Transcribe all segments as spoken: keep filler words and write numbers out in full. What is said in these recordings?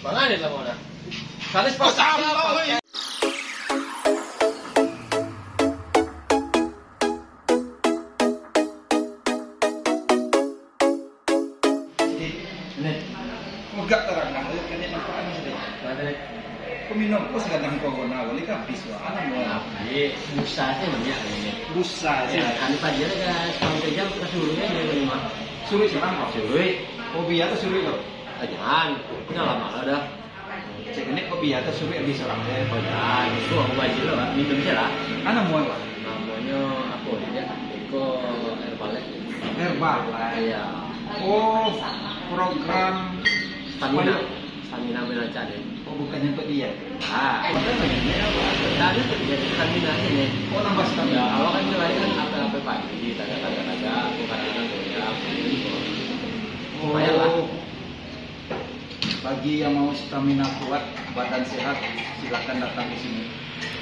Mangan deh lah, Mona. Kalis pasal apa? Nih, agak tarang lah, kena nampak ni sedih. Mana? Kau minum, kau sedang corona, boleh kan habis lah, anak mau. Habis, busa sih banyak ini. Busa sih. Ya, kan pagi ada, guys, sampai jam kita suruh ya, di rumah. Suruh siapa kau? Suruh. Kopi atau suruh kau? Ah, jangan, udah lama lah dah. Cek ini kopi atau suruh habis orang deh. Oh, jangan, itu aku baju lah, Pak. Minum aja lah. Mana mau lah? Namanya apa ya? Iko Herbal ya. Herbal lah. Iya. Oh, program Stamina. Stamina belajar deh. Oh, bukannya untuk dia. Ah, itu kan namanya apa? Tadi tuh dia stamina aja nih. Oh, nambah stamina. Ya, awak kan mulai kan apa-apa pagi, taga-taga, taga, aku kadang-kadang goyang, gitu. Oh. Lumayan lah. Bagi yang mau stamina kuat, badan sehat, silakan datang di sini.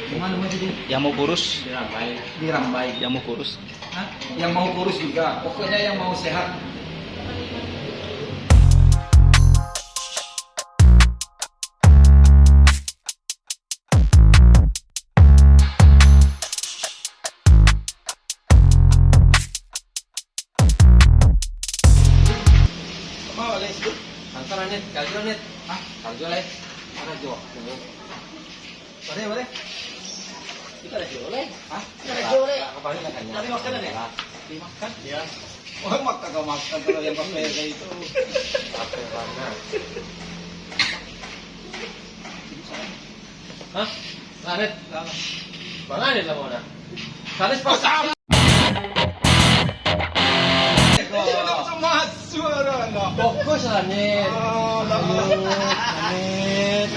Di mana masjid ini? Yang mau kurus. Di Rambai. Di Rambai. Yang mau kurus. Hah? Yang mau kurus juga. Pokoknya yang mau sehat. Apa, Alex? Santai, Net. Karajo, Net. Hah? Karajo, Lex. Karajo. Boleh, boleh. Kita karajo, Lex. Hah? Kita karajo, Lex. Kembali lah, kan? Cari makan, Net. Cari makan? Iya. Wah, makan kau makan kalau yang pakai kayak itu. Capek banget. Hah? Lah, Net. Mangan deh lah, Mona. Kalis pasal. Fokus lah, Net. Aduh, Net.